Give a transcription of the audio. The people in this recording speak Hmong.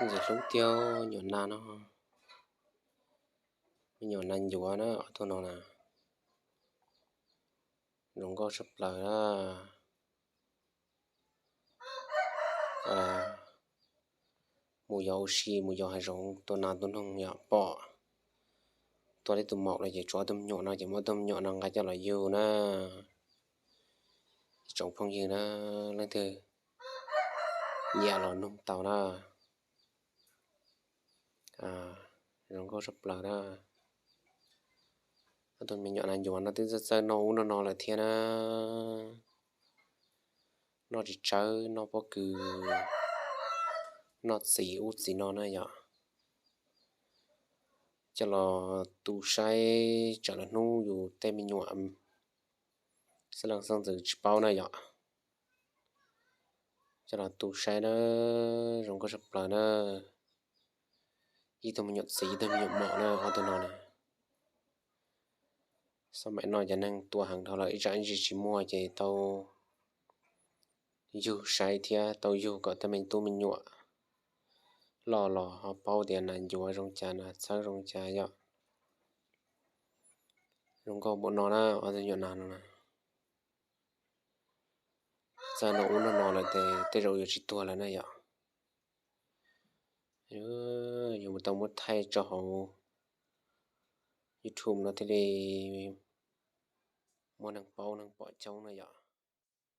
Ntxim hlub tiag nyuam nas no, me nyuam nas ncuav na, ob tug no na, zoo nkauj tshaj plaws na. Mus yos ua si, mus yos hav zoov tua nas tua noog yom, pom tua tib tug maum no ces tsuav ob tug me nyuam no ces muab ob tug me nyuam no nqa coj los yug na. Tsoom phooj ywg na, leej twg nyiam los noog tau na. Zoo nkauj tshaj plaws na. Ob tug me nyuam nas ncuav no twb txawj txawj noj ub noj no lawm thiab na. Noj tsis tsawg, noj pob kws, noj txiv ub txiv no na yom. Coj los tu saib tsam lwm hnub yus tej me nyuam xab leej xeeb ntxwv tsis paub na yom. Coj los tu saib na, zoo nkauj tshaj plaws na. Ib tug me nyuam txiv ib tug me nyuam maum na, ob tug no na. Xab maim no cov neeg tua heev dhau lawm, ib tsam ib ntsis tsis muaj ces tau yug saib thiab tau yug kom tej me tub me nyuam loj los ho paub tias nas ncuav zoo cas, nas txhawb zoo cas yom. Zoo nkauj npaum no na, ob tug nyuam nas no na. Txawj noj ub noj no lawm ces tej zaum yuav tsis tuag lawm na yom. Yuav tau muab thaij tso hauv YouTube no thiaj li muaj neeg paub neeg pom coob na yom.